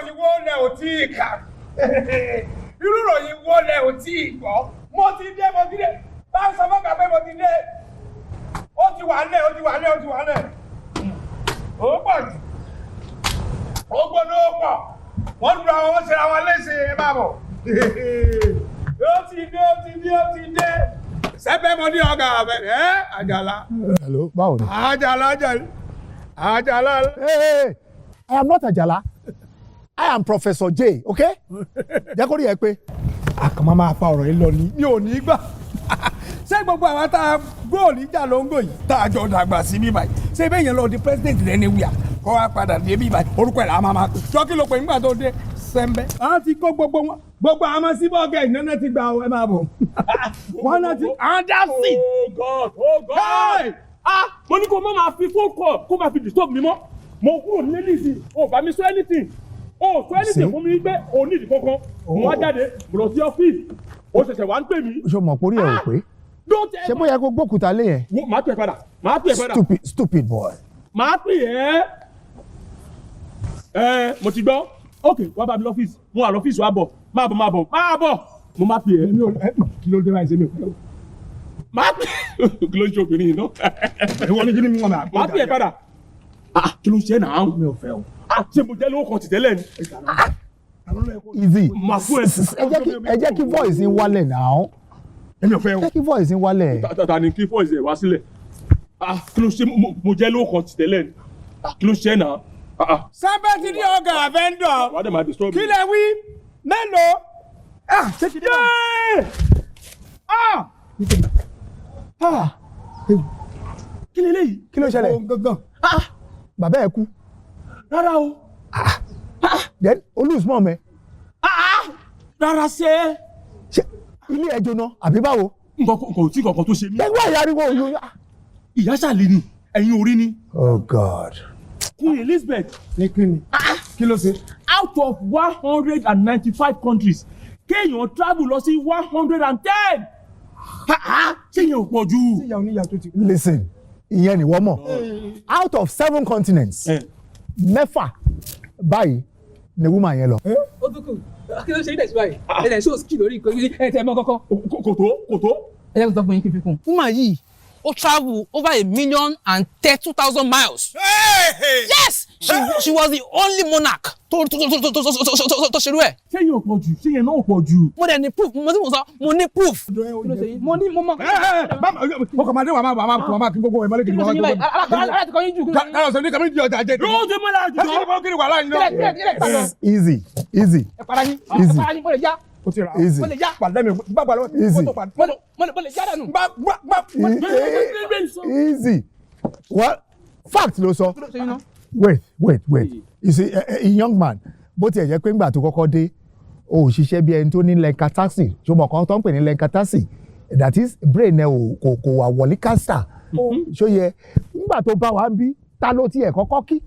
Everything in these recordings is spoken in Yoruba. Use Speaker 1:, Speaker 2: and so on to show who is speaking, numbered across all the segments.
Speaker 1: Ìròyìn wo lẹ ò tí ì kà? Irú ìròyìn wo lẹ ò tí ì gbọ́? Mo ti dé, mo ti dé. Bá ń sọ fún pé mo ti dé. Ó ti wà lẹ̀, ó ti wà lẹ̀, ó ti wà lẹ̀. Ó pọ̀ jù, ó gbóná, ó pọ̀. Wọ́n lu àwọn, wọ́n ṣe àwọn léṣe. Ẹ máa bọ̀. Ó ti dé, ó ti dé, ó ti dé. Sẹ́pẹ́ mo ní ọ̀gá àbẹ̀ ẹ́ Àjàlá.
Speaker 2: Hello, báwo ni?
Speaker 1: Àjàlá, Àjàlá, Àjàlá.
Speaker 2: Hey, hey, I am not Ajala. I am Professor J, okay? Jẹ́ kó rí ẹ pé.
Speaker 1: Àkànmọ́ máa fa ọ̀rọ̀ yìí lọ ní mi ò ní gbà. Ṣé gbogbo àwọn tá a góòlù ìjà ló ń gò yìí, tá a jọ dàgbà sí bí báyìí, ṣé bẹ́ẹ̀ yẹn lọ di president lẹ́ni wíyà kó wá padà dé bí báyìí, orúkọ ẹ̀ là máa pè jọ? Kí ló pè nígbà tó dé sẹ́ńbẹ́? A ti kó gbogbo wọn, gbogbo àwọn ọmọ síbọ̀gẹ̀ ìnáná ti gbà ọ. Ẹ máa bọ̀, wọn náà ti àwọn dá sí.
Speaker 3: Oh God, oh God!
Speaker 1: Hey!
Speaker 3: Ah, mo ní kó má máa fi phone call, kó máa fi disturb mi mọ́. Mo kúrò nílé nísìn, o bá mi sọ anything, o sọ anything
Speaker 2: Sí.
Speaker 3: fún mi pé o ní ìdí kankan. Mo wá jáde, mo lọ sí ọ́fíìsì, o ṣẹ̀ṣẹ̀ wá ń pè mí.
Speaker 2: Ṣé o mọ̀ pórí ẹ̀ ò pé?
Speaker 3: Don't
Speaker 2: Ṣé bóyá kó gbókùtà lé yẹn?
Speaker 3: Wo, màá pè é padà, màá pè é padà.
Speaker 2: Stupid, stupid boy.
Speaker 3: Màá pè é. Ẹ mo ti gbọ́. Ok, wá bá mi lọ́fíìsì. Mo wà lọ́fíìsì, wá bọ̀, máa bọ̀, máa bọ̀, máa bọ̀. Mo máa pè é.
Speaker 1: Mi ò ẹ kí ló dé báyìí? Ṣe mi ò fẹ́ o.
Speaker 3: Màá pè é. Kí ló ń ṣe obìnrin yìí náà?
Speaker 1: Ìwọ ní kí ni mi wọn máa.
Speaker 3: Màá pè é padà. Ah, kí ló ń ṣe náà?
Speaker 1: Mi ò fẹ́ o.
Speaker 3: Ah, ṣé mo jẹ́ lówó kan tìtẹ́lẹ̀ ni?
Speaker 2: Easy.
Speaker 3: Màá fún ẹ.
Speaker 2: Ẹ jẹ́ kí voice yín wálẹ̀ náà.
Speaker 1: Èmi ò fẹ́ o.
Speaker 2: Jẹ́ kí voice yín wálẹ̀.
Speaker 3: Ta ni kí voice ẹ̀ wá sílẹ̀? Ah, kí ló ṣe? Mo jẹ́ lówó kan tìtẹ́lẹ̀ ni? Ah, kí ló ṣe náà? Ah ah.
Speaker 1: Sábẹ́ ti ní ọ̀gá vendor.
Speaker 3: Wàá dẹ̀ máa disturb mi.
Speaker 1: Kí lẹ wí? Mélòó? Ah, ṣé kí ni?
Speaker 3: Yéé! Ah!
Speaker 2: Ah,
Speaker 3: Kí leléyìí?
Speaker 2: Kí ló ṣẹlẹ̀?
Speaker 1: Ohun gangan.
Speaker 3: Ah!
Speaker 2: Bàbá ẹ kú.
Speaker 3: Rárá o.
Speaker 2: Then olùsùmọ̀ mẹ́.
Speaker 3: Ah! Rárá ṣe.
Speaker 2: Ṣé ilé ẹ jóná àbí báwo?
Speaker 3: Nǹkan kò tí kankan tó ṣe mí.
Speaker 2: Ẹgbẹ́ ìyariwo òyò.
Speaker 3: Ìyá ṣàlì ni ẹ̀yin orí ni.
Speaker 2: Oh God.
Speaker 3: Queen Elizabeth.
Speaker 1: Ní kí ni? Kí ló ṣe?
Speaker 3: Out of 195 countries, kéèyàn travel lọ sí 110, ṣé yẹn ò pọ̀ jù?
Speaker 1: Tí ìyá oníyà tó ti kú.
Speaker 2: Listen, ìyẹn ni wọ́n mọ̀. Out of seven continents, mẹ́fà báyìí ni woman yẹn lọ.
Speaker 4: Ó tún kù. Kí ló ṣe ilẹ̀ sí báyìí? Ẹ̀ ẹ̀ ṣó skill lórí ìkọ́ ẹ̀ tẹ̀ mọ́ kọ́kọ́.
Speaker 3: Kò tó, kò tó.
Speaker 4: Ẹ jẹ́ kó sọ fún yín kí n fi kún.
Speaker 5: Woman yìí, ó travel over 1,032,000 miles. Yes, she was the only monarch tó ṣerú ẹ̀.
Speaker 3: Ṣé yẹn ò pọ̀ jù? Ṣé yẹn náà ò pọ̀ jù?
Speaker 5: Mo dẹ̀ ní proof. Mo tí mo sọ, mo ní proof.
Speaker 4: Kí ló ṣe yín? Mo ní mo mọ.
Speaker 1: Mo kàn máa dé wà máa wà máa wà máa kí gbogbo ẹ̀ mọ́lẹ́ kí
Speaker 4: Kí
Speaker 1: ni
Speaker 4: ló ṣe
Speaker 1: wọ́n
Speaker 4: yín báyìí? Aláàtì kan yín jù. Kí ló ṣe yín?
Speaker 1: Kálọ̀ sọ ní kàmí di ọjà jẹ.
Speaker 3: Yóò ṣe mọ́lá jù.
Speaker 1: Kí ni wàhálà yín náà?
Speaker 4: Kílẹ̀ kílẹ̀ kílẹ̀ padà.
Speaker 2: Easy, easy.
Speaker 4: Ẹ para yín.
Speaker 2: Easy.
Speaker 4: Ẹ para yín, mo lè já.
Speaker 1: O ti rà.
Speaker 2: Easy.
Speaker 4: Mo lè já.
Speaker 1: Pàdé mi gbàgbà lọ́wọ́.
Speaker 2: Easy.
Speaker 4: Mo lè já dànù.
Speaker 1: Gbà gbà gbà.
Speaker 2: Easy. Well, fact ló sọ.
Speaker 4: Kí ló ṣe yín náà?
Speaker 2: Wait, wait, wait. You see, a young man, bó tiẹ̀ jẹ́ pé ńgbà tó kọ́kọ́ dé, o ò ṣiṣẹ́ bí ẹni tó ní lẹ́ńkátásì. Ṣùgbọ́n kan tó ń pè ní lẹ́ńkátásì, that is brain ẹ ò kò wà wọlé kásà. Ṣó yẹ ńgbà tó bá wa ń bí, ta ló tiẹ̀ kọ́kọ́ kí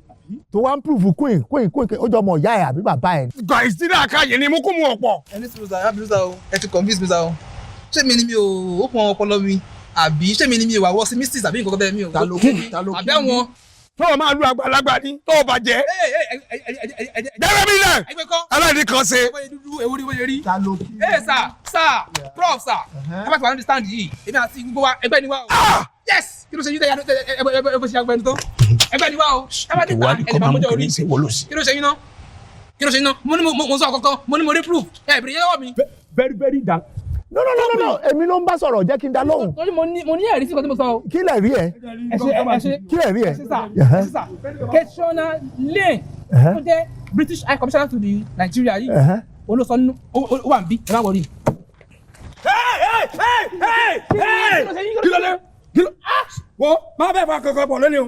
Speaker 2: tó wá ń prove queen, queen, queen? Ó jọ ọmọ ìyá ẹ̀ àbí bàbá ẹ̀?
Speaker 1: Gba ìsílẹ̀ àkàyè ni mú kú mu ọ̀pọ̀.
Speaker 5: Ẹni sùúrù sá, ẹ sá o, ẹ ti convince mi sá o. Ṣé mi ni mi ò open ọpọlọ mi, àbí ṣé mi ni mi ò wà wọ́ sí mystics, àbí nǹkan tẹ́ mi ò?
Speaker 1: Ta ló kí? Ta ló kí?
Speaker 5: Àbí àwọn.
Speaker 1: Tó o máa lu àgbàlagbà ní tó o bàjẹ́. Jẹ́rẹ́ mi lẹ̀.
Speaker 5: Ẹgbẹ́ kọ́.
Speaker 1: Aláìní kan ṣe.
Speaker 5: Bóyá dúdú ewu rí bóyá rí.
Speaker 2: Ta ló kí?
Speaker 5: Ẹ sà, sà, prof sà, ẹ bá ti wà ní stand yìí, èmi àti gbogbo wa, ẹgbẹ́ ni wa o. Yes, kí ló ṣe yín tẹ ẹ ẹ bó ṣe agbẹni tó? Ẹgbẹ́ ni wa o. Ẹ bá ti ta ẹ lè máa mójọ orí. Kí ló ṣe yín náà? Kí ló ṣe yín náà? Mo ní mo sọ kankan, mo ní mo rí proof. Ẹ bèrè yẹn lọ́wọ́ mi.
Speaker 3: Very, very down.
Speaker 2: No, no, no, no, no, èmi ló ń bá sọ̀rọ̀, jẹ́ kí n dá lóhùn.
Speaker 4: Torí mo ní ẹ̀rí sí nǹkan tí mo sọ o.
Speaker 2: Kí lẹ̀ rí ẹ?
Speaker 4: Ẹ ṣe, ẹ ṣe.
Speaker 2: Kí lẹ̀ rí ẹ?
Speaker 4: Ẹ ṣe sà, ẹ ṣe sà. Catriona Lane tó jẹ́ British High Commissioner to the Nigeria yìí, òun ló sọ nínú ó wà ń bí, ẹ má wọrí.
Speaker 1: Kí ló dé? Kí ló wo má bẹ́ẹ̀ fa kankan bọ̀ lónìí o?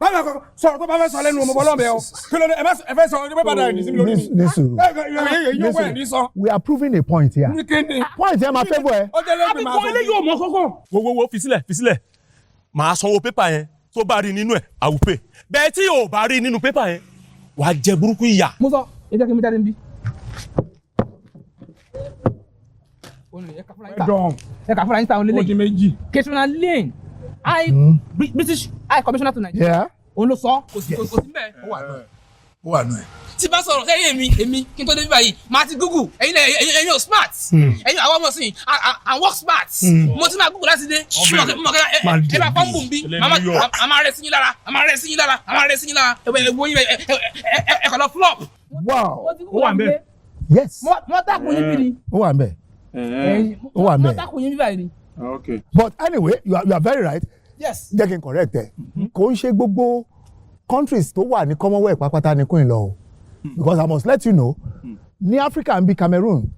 Speaker 1: Má bẹ́ẹ̀ kankan sọ̀rọ̀ tó bá fẹ́ sọ lẹ́nu ọmọ bọ́lọ́ bẹ́ẹ̀ o. Kí ló dé? Ẹ fẹ́ sọ ẹ bá da ẹ̀dí sí mi lórí mi.
Speaker 2: Ní sùúrù.
Speaker 1: Ẹ ẹ yóò wẹ̀ ní sọ.
Speaker 2: We are proving a point here.
Speaker 1: Ní kíni?
Speaker 2: Point yẹn máa favour ẹ.
Speaker 1: Ó jẹ́ lẹ́gbẹ̀ẹ́ máa
Speaker 3: Àbíkọ́ eléyìí ò mọ kọ́kọ́. Wo, wo, wo, fi sílẹ̀, fi sílẹ̀. Màá sanwó pépà yẹn. Tó bá rí nínú ẹ̀, I will pay. Bẹ́ẹ̀ tí ò bá rí nínú pépà yẹn, wàá jẹ burúkú ìyà.
Speaker 4: Mo sọ, ẹ jẹ́ kí n mi jáde níbí.
Speaker 1: Dọ̀n.
Speaker 4: Ẹ kà fúnra yín sáwọn
Speaker 1: Ó di
Speaker 4: lélẹ́yìn.
Speaker 1: méjì.
Speaker 4: Catriona Lane, high British High Commissioner to Nigeria, òun ló sọ, kò sí, kò sí mbẹ́.
Speaker 6: Ó wà nù ẹ, ó wà nù ẹ.
Speaker 4: Tí bá sọ̀rọ̀ sẹ́yìn, èmi kí n tó dé báyìí, màá ti Google. Ẹ̀yin náà, ẹ̀yin ò smart. Ẹ̀yin àwọn ọmọ sìn and work smart. Mo ti máa Google láti dé. Mo kẹ́ ẹ bá fọ́nbù bí a máa rẹ̀ sí yín lára, a máa rẹ̀ sí yín lára, a máa rẹ̀ sí yín lára. Ẹ wo yín, ẹ kàn lọ flop.
Speaker 2: Wow.
Speaker 3: Ó wà ńbẹ̀.
Speaker 2: Yes.
Speaker 4: Mo takùn yín bí ni.
Speaker 2: Ó wà ńbẹ̀, ó wà
Speaker 4: Mo
Speaker 2: ńbẹ̀.
Speaker 4: takùn yín bí báyìí ni.
Speaker 2: But anyway, you are very right.
Speaker 4: Yes.
Speaker 2: Jẹ́ kí n correct ẹ. Kò ń ṣe gbogbo countries tó wà ní Commonwealth pápátá ni queen lọ o, because I must let you know, ní Africa ń bí Cameroon,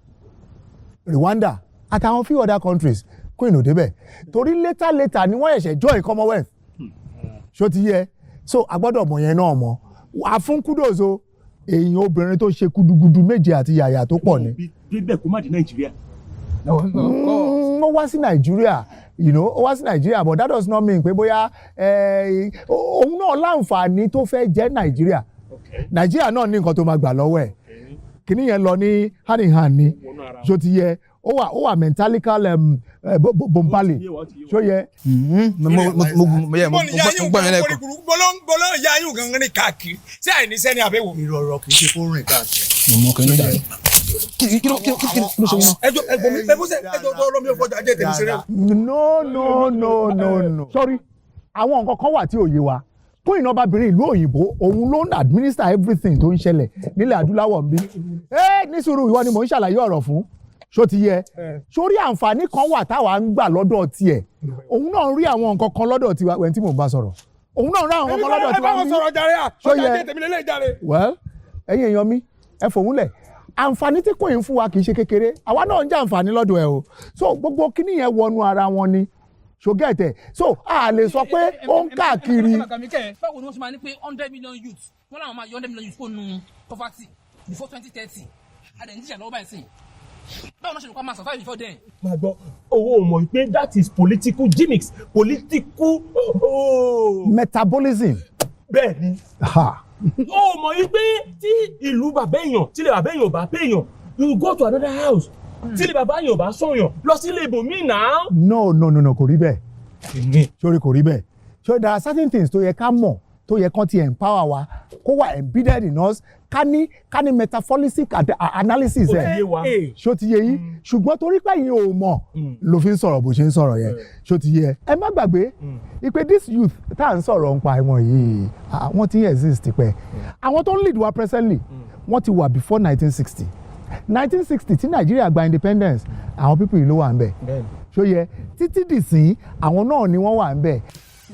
Speaker 2: Rwanda àtàwọn few other countries, queen ò débẹ̀, torí later later ni wọ́n ṣẹ̀ṣẹ̀ join Commonwealth. Ṣó ti yẹ? So a gbọ́dọ̀ mọ̀ yẹn náà mọ̀. Wà fún kudos o, èèyàn obìnrin tó ṣe gudugudu méje àti yàyà tó pọ̀ ni.
Speaker 3: Débẹ̀ kó má di Nàìjíríà.
Speaker 2: Ó wá sí Nàìjíríà, ó wá sí Nàìjíríà, but that does not mean pé bóyá òun náà láǹfààní tó fẹ́ jẹ́ Nàìjíríà. Nàìjíríà náà ní nǹkan tó máa gbà lọ́wọ́ ẹ̀. Kíní yẹn lọ ní hand in hand ni. Ṣó ti yẹ? Ó wà mentalical bombali. Ṣó yẹ?
Speaker 5: Mo mo mo mo yẹ mo
Speaker 1: Mo ní ìyá
Speaker 5: mo
Speaker 1: yín
Speaker 5: gbọ́ yẹn lẹ́ẹ̀kan.
Speaker 1: Bọ́lọ́ ìyá yín gangan ní káàkiri sí àìníṣẹ́ ní àbẹ̀wò.
Speaker 2: Ìrọ̀rọ̀ kì í ṣe kó rìn káàkiri.
Speaker 5: Mo mọ kí ló dà, kí kí ló kí kí ló ṣe yín náà.
Speaker 1: Ẹjọ ẹgbọn mi, ẹ fọsẹ ẹjọ tó ọlọmọ yóò fọjà ajé tèmi ṣeré.
Speaker 2: No, no, no, no, no, sorry, àwọn nǹkan kan wà tí ò yé wa. Queen ọbabìnrin ìlú òyìnbó, òun ló ń administer everything tó ń ṣẹlẹ̀ nílẹ̀ adúláwọ̀ ń bí. Ẹ ní sùúrù, ìwọ ni mò ń ṣàlàyé ọ̀rọ̀ fún. Ṣó ti yẹ? Sórí àǹfààní kan wà táwa ń gbà lọ́dọ̀ tiẹ̀, òun náà ń rí àwọn nǹkan kan lọ́dọ̀ tiwa. Wẹ̀ tí mò ń bá sọ̀rọ̀, òun náà ń rí àwọn nǹkan kan lọ́dọ̀
Speaker 1: Ẹ
Speaker 2: tiwa
Speaker 1: bá wọn
Speaker 2: ń bí.
Speaker 1: sọ̀rọ̀ jàre à.
Speaker 2: Ṣó
Speaker 1: Ọjà
Speaker 2: yẹ?
Speaker 1: ajé tèmi lélẹ̀ jàre.
Speaker 2: Well, ẹ̀yin èèyàn mi, ẹ fòun lẹ̀. Àǹfààní tí kò ń fún wa kì í ṣe kékeré. Àwa náà ń jẹ àǹfààní lọ́dọ̀ ẹ o. So gbogbo kíní yẹn wọnú ara wọn ni. Ṣògẹ́tẹ̀? So a lè sọ pé ó ń káàkiri.
Speaker 4: Báwo ni wọ́n ṣe máa ní pé 100 million youths, wọ́n làwọn máa yọ 100 million youths kó nu poverty before 2030? Adẹ̀ ń jíjà lọ́wọ́ báyìí sìn. Báwo ni wọ́n ṣe lè kọ́ máa survive before then?
Speaker 3: Máa gbọ́, owó ò mọ̀ pé that is political gimmicks, political. Oh.
Speaker 2: Metabolism.
Speaker 3: Bẹ́ẹ̀ ni.
Speaker 2: Ha.
Speaker 3: Ó mọ̀ yí pé tí ìlú bàbá èèyàn, tí ilé bàbá èèyàn ò bá pé èèyàn, you go to another house. Tí ilé bàbá èèyàn ò bá sọ̀yàn, lọ sí ilé ibòmíì náà.
Speaker 2: No, no, no, no, kò rí bẹ́ẹ̀. Sórí, kò rí bẹ́ẹ̀. So there are certain things tó yẹ ká mọ̀, tó yẹ kán ti empower wa, kó wà embedded in us, ká ní metaphoric analysis
Speaker 3: Ó ti
Speaker 2: ẹ̀.
Speaker 3: yé wa.
Speaker 2: Ṣó ti yé yín? Ṣùgbọ́n torí pé ẹ̀yin ò mọ̀ ló fi ń sọ̀rọ̀ bó ṣe ń sọ̀rọ̀ yẹn. Ṣó ti yé? Ẹ má gbàgbé ìpè this youth tá à ń sọ̀rọ̀ nípa ẹ̀wọ̀n yìí, wọ́n ti ń exist tipẹ́. Àwọn tó ń lead wa presently, wọ́n ti wà before 1960. 1960 tí Nàìjíríà gba independence, àwọn people yìí ló wà ń bẹ̀. Ṣó yẹ? Títí dìsín, àwọn náà ni wọ́n wà ń bẹ̀.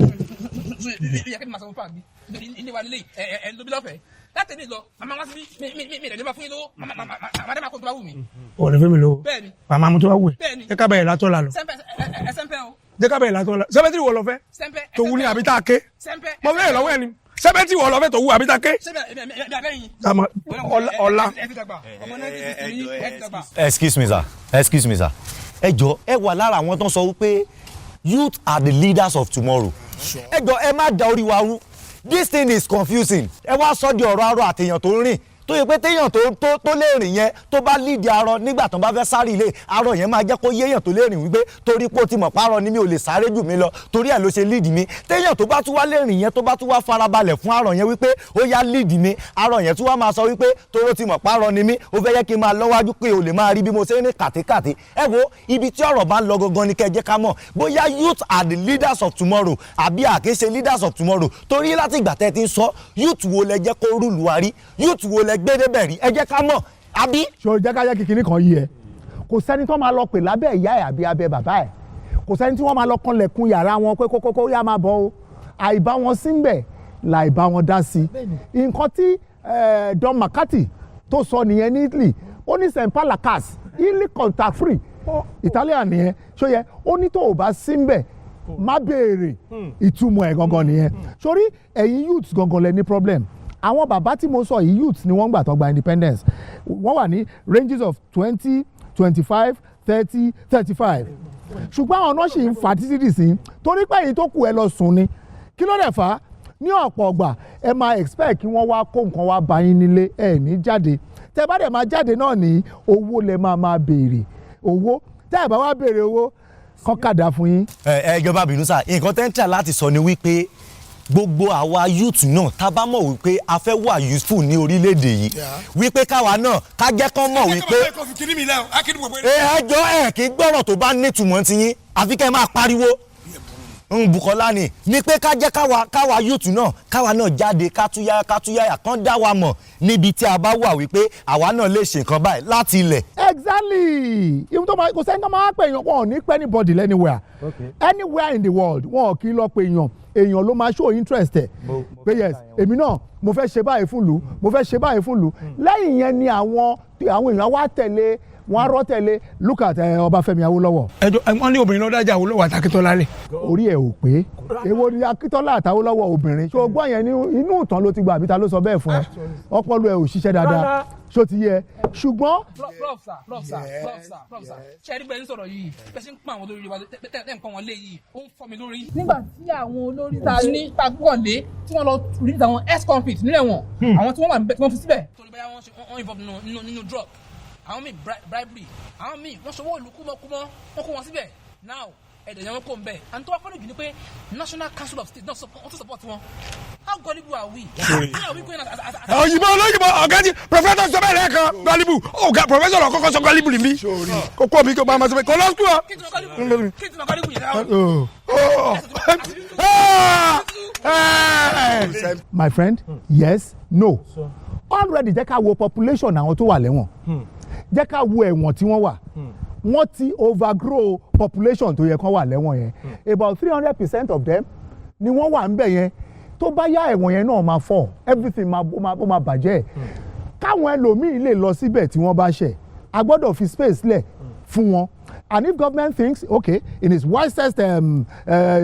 Speaker 4: Yẹ kí ni màá sọ fún pàgbé ilé wa lélẹ̀ ẹ ẹ lóbi lọ́fẹ̀ẹ́ láti ní lọ màmá wá sí mi mi mi mi ìdẹ̀lẹ́ bá fún yín lówó, màmá màmá dẹ́ máa kó tó bá wù mí.
Speaker 1: Ò ní fún mi lówó.
Speaker 4: Bẹ́ẹ̀ni.
Speaker 1: Màmá mu tó bá wù ẹ́.
Speaker 4: Bẹ́ẹ̀ni.
Speaker 1: Jẹ́ ká bẹ̀rẹ̀ látọ̀ la lọ.
Speaker 4: Sẹ́ńpẹ́ ẹ sẹ́ńpẹ́ o.
Speaker 1: Jẹ́ ká bẹ̀rẹ̀ látọ̀ la. 70 wọ̀ lọ fẹ́.
Speaker 4: Sẹ́ńpẹ́.
Speaker 1: Tó wú ní àbí tá a ké.
Speaker 4: Sẹ́ńpẹ́.
Speaker 1: Mo bẹ̀rẹ̀ lọ́wọ́ ẹ ni. 70 wọ̀ lọ fẹ́ tó wú àbí tá a ké.
Speaker 4: Sẹ́ńpẹ́ ẹ̀mí ẹ̀mí abẹ́yìn.
Speaker 1: Àmọ́ ọ̀la ọ̀la.
Speaker 4: Ẹ ti dàgbà, ọmọ 1960 ẹ ti dàgbà.
Speaker 6: Excuse me, sir, excuse me, sir. Ẹ jọ, ẹ wà lára àwọn tó ń sọ wípé youth are the leaders of tomorrow. Ẹ jọ, ẹ má da orí wa rú. This thing is confusing. Ẹ wá sọ di ọ̀rọ̀ arọ àtèèyàn tó ń rìn, tó yẹ pé téèyàn tó lè rìn yẹn, tó bá lead arọ nígbà tó bá fẹ́ sáré ilé, arọ yẹn máa jẹ́ kó yéèyàn tó lè rìn wípé torí pé ó ti mọ̀ párọ ni mi ò lè sáré jù mí lọ, torí ẹ̀ ló ṣe lead mi. Téèyàn tó bá tún wá lè rìn yẹn, tó bá tún wá farabalẹ̀ fún arọ yẹn wípé ó yá, lead mi, arọ yẹn tún wá máa sọ wípé toró ti mọ̀ párọ ni mí, ó fẹ́ yẹ kí n máa lọ́wájú pé o lè máa rí bí mo ṣe ń rìn kàtíkàtí. Ẹ wo ibi tí ọ̀rọ̀ bá ń lọ gangan ni kẹ́ ẹ jẹ́ ká mọ̀ bóyá youth are the leaders of tomorrow àbí àkíńṣe leaders of tomorrow, torí láti ìgbà tẹ́ ẹ ti ń sọ, youth wo lẹ jẹ́ kó rule wa rí? Youth wo lẹ gbé débẹ̀ rí? Ẹ jẹ́ ká mọ̀ àbí.
Speaker 2: Ṣòro, jẹ́ ká jẹ́ kíkiní kan yí ẹ. Kò sẹ́ni tó máa lọ pè lábẹ́ ìyá ẹ̀ àbí abẹ́ bàbá ẹ̀. Kò sẹ́ni tí wọ́n máa lọ kanlẹ̀kùn yàrá wọn pé kókókó yá máa bọ̀ o. Àìbá wọn sí ń bẹ̀ láìbá wọn dá sí nǹkan tí Don McCarthy tó sọ nìyẹn ní Italy. Ó ní "Sempalacas illy contact free", Italian nìyẹn. Ṣó yẹ? Ó ní tó o bá sí ń bẹ̀, má béèrè. Ìtumọ̀ ẹ̀ gangan nìyẹn. Sórí ẹ̀yin youths gangan lẹ ní problem. Àwọn bàbá tí mo sọ yìí, youths ni wọ́n gbà tó gba independence. Wọ́n wà ní ranges of 20, 25, 30, 35, ṣùgbọ́n àwọn náà sì ń fa títí dì sí, torí pé èyí tó kù ẹ lọ sùn ni. Kí ló dẹ̀ fà á? Ní ọ̀pọ̀ ọgbà, ẹ máa expect kí wọ́n wá kó nǹkan wá bá yín nílé. Ẹ ní jáde. Tẹ bá dẹ̀ máa jáde náà, ní owó lẹ máa máa béèrè. Owó tẹ́ ẹ bá wá béèrè, owó kọ́kàdá fún yín.
Speaker 6: Ẹ ẹ ìjọba bínú sá, nǹkan tẹ́ ń tà láti sọ ni wípé Gbogbo àwa youth náà, tá a bá mọ̀ wípé a fẹ́ wà useful ní orílẹ̀-èdè yìí, wípé káwa náà ká jẹ́ kán mọ̀ wípé ẹ jọ, ẹ kì í gbọ́rọ̀ tó bá nítumọ̀ ti yín, àfi kẹ́ ẹ máa pariwo. Bukola ni pé ká jẹ́ káwa youth náà, káwa náà jáde, ká túyáyá, ká túyáyà, kán dá wa mọ̀ níbi tí a bá wà wípé àwa náà lè ṣe nǹkan báyìí láti ilẹ̀.
Speaker 2: Exactly. Ihun tó máa, kò sẹ́ni tó máa pè èèyàn, wọn ò ní pẹ́ anybody anywhere, anywhere in the world. Wọn ò kí lọ pé èèyàn, èèyàn ló máa show interest ẹ̀ pé yes, èmi náà mo fẹ́ ṣe báyìí fún ìlú, mo fẹ́ ṣe báyìí fún ìlú. Lẹ́yìn yẹn ni àwọn èèyàn wá tẹ̀lé wọn, á rọ́ tẹ̀lé. Look at Ọbáfẹ́mi Awólọ́wọ̀.
Speaker 1: Ẹjọ, wọn ní obìnrin ló dájà Awólọ́wọ̀ àti Akíntọ́lá lẹ.
Speaker 2: Orí ẹ̀ ò pé. Èwo ni Akíntọ́lá àtàwólọ́wọ̀ obìnrin? Ṣé o gbọ́ yẹn ní inú ìtàn ló ti gbà, àbí ta ló sọ bẹ́ẹ̀ fún ẹ? Ọpọlọ ẹ ò ṣiṣẹ́ dáadáa, ṣó ti yẹ? Ṣùgbọ́n
Speaker 4: Prof sir, prof sir, prof sir, prof sir, ṣe é rí bẹ́ẹ̀ ń sọ̀rọ̀ yìí, bẹ́ẹ̀ ṣe ń pọ́n àwọn olórí wa, tẹ́ ń pọ́n wọn lé yìí, ó ń fọ́ mi lórí. Nígbà tí àwọn olórí ta ní ta gbọ́ lé, tí wọ́n lọ rí àwọn ex convict nílẹ̀ wọn, àwọn tí wọ́n wà níbẹ̀ tí wọ́n fi síbẹ̀. Torí báyà wọ́n ṣe wọ́n involve nínú drug, àwọn míì bribery, àwọn míì wọ́n ṣọwọ́ ìlú kúmọ́kúmọ́, wọ́n kó wọn síbẹ̀. Now ẹ̀dẹ̀ yẹn, wọ́n kó ń bẹ̀. And tó wá fọ́nà jù ni pé National Council of State náà wọ́n tún support wọn. How gullible are we? How are we going as
Speaker 1: Òyìnbó olóyìnbó, ọ̀gá tí professor sọ bẹ́ẹ̀ lẹ́ẹ̀kan, gullible. Ọ̀gá professor kọ́kọ́ sọ gullible mi kó kó mi kó máa ma sọ pé kó lọ school ọ.
Speaker 4: Kí n tún gullible, kí n tún gullible yẹn?
Speaker 1: Oh. Ah!
Speaker 2: My friend, yes, no, already jẹ́ ká wo population àwọn tó wà lẹ́wọ̀n, jẹ́ ká wo ẹ̀wọ̀n tí wọ́n wà. Wọ́n ti overgrow population tó yẹ kán wà lẹ́wọ̀n yẹn. About 300% of them ni wọ́n wà ń bẹ̀ yẹn. Tó bá yá, ẹ̀wọ̀n yẹn náà máa fọ́, everything máa ó máa bàjẹ́. Káwọn ẹlòmíì lè lọ síbẹ̀ tí wọ́n bá ṣẹ̀, a gbọ́dọ̀ fi space lẹ̀ fún wọn. And if government thinks, okay, in its wisest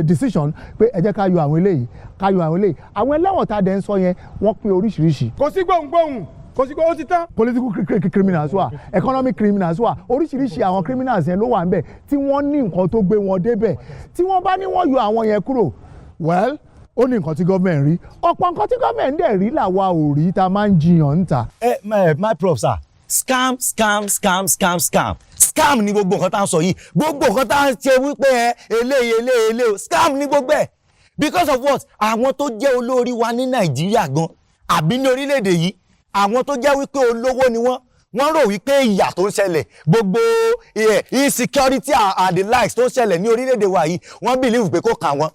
Speaker 2: decision pé ẹ jẹ́ ká yọ àwọn eléyìí, ká yọ àwọn eléyìí, àwọn ẹlẹ́wọ̀n tá a dẹ̀ ń sọ yẹn, wọ́n pín oríṣiríṣi.
Speaker 1: Kò sí gbohùngbohùn, kò sí gbóhùn, ó ti tán.
Speaker 2: Political criminals wà, economic criminals wà, oríṣiríṣi àwọn criminals yẹn ló wà níbẹ̀ tí wọ́n ní nǹkan tó gbé wọn débẹ̀. Tí wọ́n bá ní wọ́n yọ àwọn yẹn kúrò, well, ó ní nǹkan tí gọ́ọ̀mẹ̀ntì rí. Ọ̀pọ̀ nǹkan tí gọ́ọ̀mẹ̀ntì dẹ̀ rí làwa ò rí, tá a máa ń jiyàn ń ta.
Speaker 6: Ẹ my prof sir, scam, scam, scam, scam, scam, scam ni gbogbo nǹkan tá à ń sọ yìí, gbogbo nǹkan tá à ń ṣe wípé ẹ eléyìí, eléyìí, eléyìí, scam ni gbogbo ẹ. Because of what? Àwọn tó jẹ́ olórí wa ní Nàìjíríà gan àbí ní orílẹ̀-èdè yìí, àwọn tó jẹ́ wípé olówó ni wọ́n, wọ́n rò wípé ìyà tó ń ṣẹlẹ̀, gbogbo insecurity and the likes tó ń ṣẹlẹ̀ ní orílẹ̀-èdè wa yìí, wọ́n believe pé kó kà wọ́n,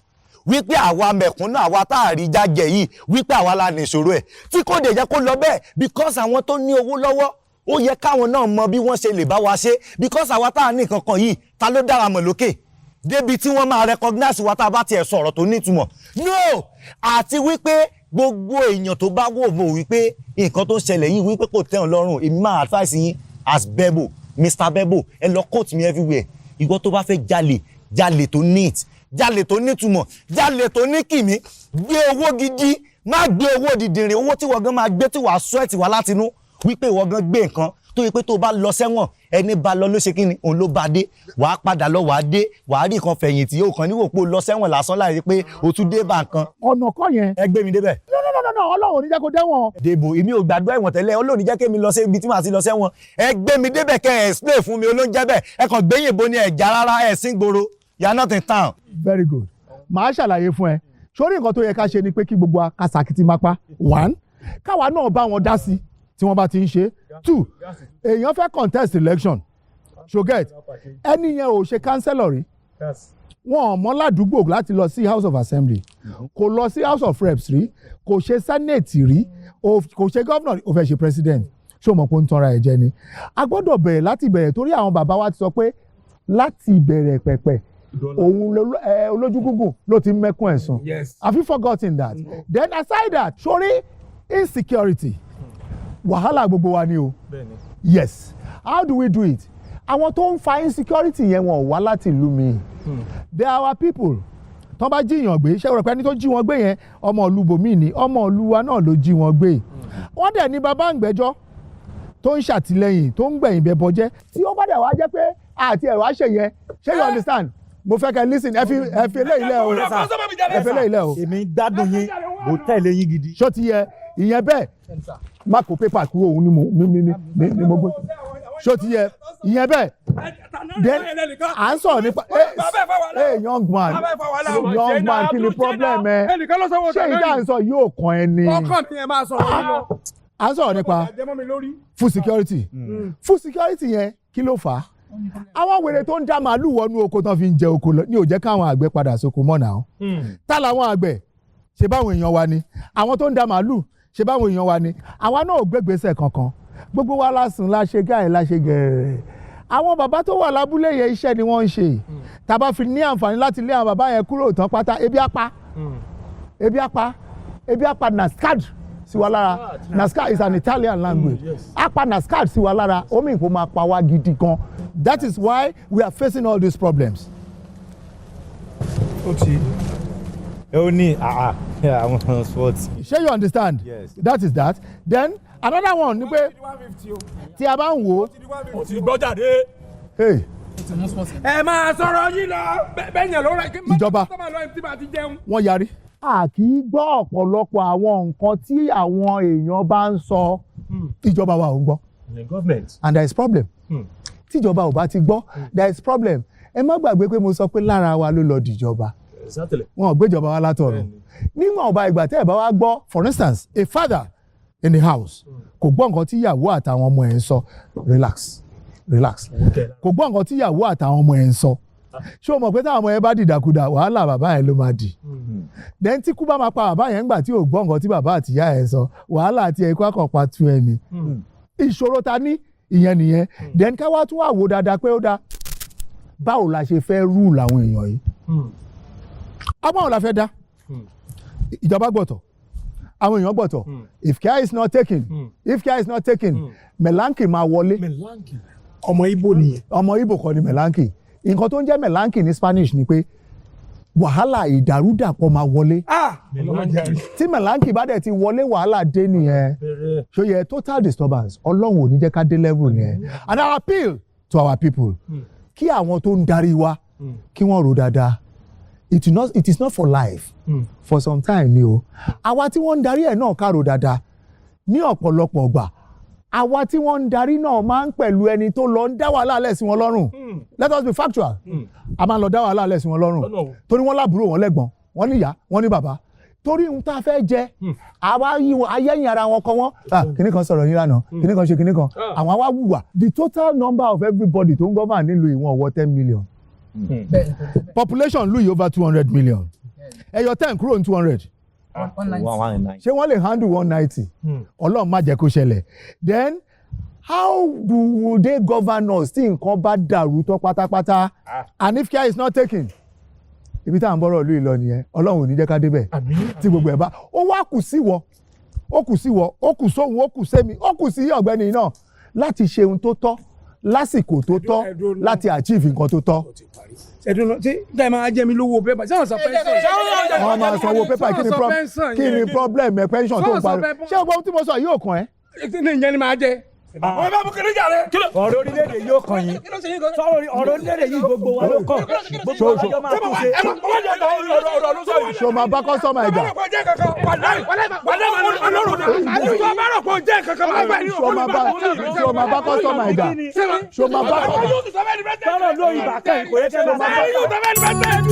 Speaker 6: wípé àwa mẹ̀kúnnù, àwa tá a rí jájẹ yìí, wípé àwa la ní ìṣòro ẹ̀, tí kò dé jẹ́ kó lọ bẹ́ẹ̀. Because àwọn tó ní owó lọ́wọ́, ó yẹ káwọn náà mọ bí wọ́n ṣe lè bá wa ṣe, because àwa tá a ní nǹkan kan yìí, ta ló dára mọ̀ lókè débi tí wọ́n máa recognize wa tá a bá tiẹ̀ sọ̀rọ̀ tó nítumọ̀? No. Àti wípé gbogbo èèyàn tó bá wò mọ̀ wípé nǹkan tó ń ṣẹlẹ̀ yìí, wípé kò tẹ́ wọn lọ́rùn, èmi máa advice yín as Bebo, Mr Bebo, ẹ lọ quote me everywhere. Ìwọ tó bá fẹ́ jalè, jalè tó neat, jalè tó nítumọ̀, jalè tó ní kìmí, gbé owó gidi, má gbé owó dìdìrín, owó tí wọ́n gan máa gbé tí wàá sweat wá látinú wípé ìwọ gan gbé nǹkan tó yẹ pé tó bá lọ sẹ́wọ̀n, ẹni bá lọ ló ṣe kí ni, òun ló bá dé, wàá padà lọ, wàá dé, wàá rí nǹkan fẹ̀yìntì, yóò kàn níwò pé o lọ sẹ́wọ̀n lásán láì rí pé o tún dé bá nǹkan.
Speaker 2: Ọ̀nà kọ́ yẹn.
Speaker 6: Ẹ gbé mi débẹ̀.
Speaker 2: No, no, no, no, Ọlọ́run ò ní jẹ́ kó dẹ́wọ̀n.
Speaker 6: Dèbò, èmi ò gbàdúrà ẹ̀wọ̀n tẹ́lẹ̀. Ọlọ́run ní jẹ́ kémi lọ sí ibi tí màá ti lọ sẹ́wọ̀n. Ẹ gbé mi débẹ̀, kẹ́ ẹ explain fún mi olóúnjẹ bẹ́ẹ̀. Ẹ kàn gbẹ́yìnbó ni ẹ̀já rárá, ẹ̀ sí gbòòrò, you are not in town.
Speaker 2: Very good. Màá ṣàlàyé fún ẹ. Sórí nǹkan tó yẹ ká ṣe ni pé kí gbogbo wa ká sàkìtì máa pa. One, káwa náà bá wọn dá sí tí wọ́n bá ti ń ṣe. Two, èèyàn fẹ́ contest election, so get ẹni yẹn ò ṣe councillor rí, wọn ò mọ̀ ládùúgbò láti lọ sí House of Assembly, kò lọ sí House of Reps rí, kò ṣe Senate rí, kò ṣe governor, ó fẹ́ ṣe president. Ṣé o mọ̀ pé ó ń tanra ẹ̀ jẹ ni? A gbọ́dọ̀ bẹ̀rẹ̀ láti bẹ̀rẹ̀, torí àwọn bàbá wa ti sọ pé láti ìbẹ̀rẹ̀ pẹ̀pẹ̀ òun olójú gúngùn ló ti ń mẹ́kún ẹ̀sùn. Have you forgotten that? Then aside that, sórí insecurity, wàhálà gbogbo wa ni o. Yes, how do we do it? Àwọn tó ń fa insecurity yẹn, wọn ò wá láti ìlú mi. They are our people. Tó bá jíyàn gbé, ṣé o rò pé ẹni tó jí wọn gbé yẹn, ọmọ ìlú bòmíì ni? Ọmọ ìlú wa náà ló jí wọn gbé. Wọ́n dẹ̀ ní bàbá ń gbẹ́jọ́ tó ń ṣàtìlẹ́yìn, tó ń gbẹ̀yìn bẹ́bọ jẹ́. Tí ó bá dẹ̀ wá jẹ́ pé àti ẹ̀ wá ṣe yẹn, ṣé you understand? Mo fẹ́ kẹ́ listen. Ẹ fi eléyìí lẹ̀ o, ẹ fi eléyìí lẹ̀ o.
Speaker 6: Èmi gbádùn yín, mo tẹ̀lé yín gidi.
Speaker 2: Ṣó ti yẹ ìyẹn bẹ́ẹ̀? Má kó pépà kúrò, òun ni mo ni ni ni ni mo gbé. Ṣó ti yẹ ìyẹn bẹ́ẹ̀? Then à ń sọ̀rọ̀ nípa, hey, young man, young man, kí ni problem ẹ?
Speaker 1: Ẹnìkan ló sanwó
Speaker 2: Ṣé ìdá ń sọ yóò kàn ẹ́ ni?
Speaker 1: Ọkàn mi, ẹ máa sọ̀rọ̀ yín lọ.
Speaker 2: À ń sọ̀rọ̀ nípa
Speaker 1: Jẹmọ́ mi lórí.
Speaker 2: food security. Food security yẹn, kí ló fà á? Àwọn wèrè tó ń dá màálù wọnú oko tán fi ń jẹ oko lọ ní ò jẹ́ káwọn àgbẹ̀ padà sóko mọ́ náà. Tá làwọn àgbẹ̀ ṣe báwọn èèyàn wa ni? Àwọn tó ń da màálù ṣe báwọn èèyàn wa ni? Àwa náà ò gbégbèsè kankan. Gbogbo wa lásùn la ṣe gáì la ṣe gẹ̀rẹ̀. Àwọn bàbá tó wà lábúlé yẹn, iṣẹ́ ni wọ́n ń ṣe. Tá a bá fi ní àǹfààní láti lé àwọn bàbá yẹn kúrò tán pátá, ebi á pa, ebi á pa, ebi á pa nascad sí wa lára. Nascad is an Italian language. Á pa nascad sí wa lára, omi ìkó máa pa wá gidi gan. That is why we are facing all these problems.
Speaker 7: Ó ti
Speaker 6: Ó ní àwọn sports.
Speaker 2: Ṣé you understand?
Speaker 6: Yes.
Speaker 2: That is that. Then another one ni pé tí a bá ń wò ó,
Speaker 3: Ó ti gbọ́ jáde.
Speaker 2: Hey,
Speaker 1: Ẹ máa sọ̀rọ̀ yín lọ, bẹ́ẹ̀ yẹn ló rẹ̀ kí
Speaker 2: Ìjọba.
Speaker 1: tó máa lọ ẹni tí bá ti jẹun.
Speaker 2: Wọ́n yarí. A kì í gbọ́ ọ̀pọ̀lọpọ̀ àwọn nǹkan tí àwọn èèyàn bá ń sọ. Ìjọba wa ò ń gbọ́.
Speaker 3: The government.
Speaker 2: And there is problem. Tíjọba ò bá ti gbọ́, there is problem. Ẹ má gbàgbé pé mo sọ pé lára wa ló lọ dìjọba. Wọn ò gbéjọba wa látọ̀run. Níwọ̀n ọba ìgbà tẹ́ ẹ̀ bá wá gbọ́, for instance, a father in the house kò gbọ́ nǹkan tí ìyàwó àtàwọn ọmọ ẹ̀ ń sọ. Relax, relax. Kò gbọ́ nǹkan tí ìyàwó àtàwọn ọmọ ẹ̀ ń sọ. Ṣé o mọ̀ pé táwọn ọmọ yẹn bá dìdàkudà, wàhálà bàbá yẹn ló máa dì? Then tí kú bá máa pa bàbá yẹn ńgbà tí ò gbọ́ nǹkan tí bàbá àtìyá ẹ̀ ń sọ, wàhálà àti ẹ̀kọ́ àkànpá tu ẹ̀ ni. Ìṣòro ta ní ìyẹn nìyẹn. Then ká wá tún wà wò dáadáa pé ó dáa, báwo la ṣe fẹ́ rule àwọn èèyàn yìí? Agbáwo la fẹ́ dá? Ìjọba gbọ̀tọ̀, àwọn èèyàn gbọ̀tọ̀. If care is not taken, if care is not taken, melanki máa wọlé.
Speaker 1: Ọmọ Ibo nìyẹn.
Speaker 2: Ọmọ Ibo kọ́ ni melanki. Nǹkan tó ń jẹ́ melanki ní Spanish ni pé wàhálà, ìdàrúdàpọ̀ máa wọlé.
Speaker 1: Ah.
Speaker 2: Tí melanki bá dẹ̀ ti wọlé, wàhálà dé nìyẹn. So yẹ total disturbance. Ọlọ́run ò ní jẹ́ ká dé level yẹn. And I appeal to our people, kí àwọn tó ń darí wa kí wọ́n rò dáadáa. It is not for life, for some time ni o. Àwa tí wọ́n ń darí ẹ̀ náà, ká rò dáadáa. Ní ọ̀pọ̀lọpọ̀ ọgbà, àwa tí wọ́n ń darí náà máa ń pẹ̀lú ẹni tó lọ ń dá wàhálà lẹ̀ sí wọn lọ́rùn. Let us be factual. A máa ń lọ dá wàhálà lẹ̀ sí wọn lọ́rùn
Speaker 3: Lọ́nà wo?
Speaker 2: torí wọ́n lábúrò, wọ́n lẹ́gbọ̀n, wọ́n níyà, wọ́n ní bàbá, torí ohun tá a fẹ́ jẹ, àwa yí wọn ayẹ́yìn ara wọn kọ́ wọ́n. Ah, kíní kan sọ̀rọ̀ yín lánàá, kíní kan ṣe kíní kan. Àwọn àwa wùwà. The total number of everybody tó ń govern nílùú ìwọ̀n wọ 10 million. Population ìlú yìí over 200 million. Ẹ yọ 10 kúrò ní 200.
Speaker 6: 190.
Speaker 2: Ṣé wọ́n lè handle 190? Ọlọ́run má jẹ́ kó ṣẹlẹ̀. Then how do they govern us tí nǹkan bá dàrú tán pátápátá? And if care is not taken, ibi tá à ń bọ́rọ̀ ìlú ìlọ nìyẹn. Ọlọ́run ò ní jẹ́ ká débẹ̀. Tí gbogbo ẹ̀ bá ó wá kù sí wọ, ó kù sí wọ, ó kù sóhun, ó kù sẹ́mi, ó kù sí ọ̀gbẹ́ni náà láti ṣe ohun tó tọ́ lásìkò tó tọ́ láti achieve nǹkan tó tọ́.
Speaker 1: Ẹ̀dùn náà ṣé dáì máa jẹ́ mi lówó pépà, ṣé wọ́n sọ pension?
Speaker 2: Wọ́n máa sanwó pépà. Kí ni kí ni problem ẹ? Pension tó ń parí, ṣé gbogbo ohun tí mo sọ yóò kàn ẹ́?
Speaker 1: Ní ìyẹn ni máa jẹ. Ọmọ bá mú kiri jàre.
Speaker 7: Ọ̀rọ̀ orílẹ̀-èdè yóò kàn yín. Sọ̀rọ̀ ọ̀rọ̀ orílẹ̀-èdè yìí, gbogbo wa ló kàn. Gbogbo wa jọ máa tún ṣe.
Speaker 2: Ṣo máa bá customer ẹ̀ jà? Ṣo máa bá customer ẹ̀ jà? Ṣo máa bá
Speaker 7: Sọ̀rọ̀ lórí ìbàkẹ́ kò yẹ kẹ́ máa bá.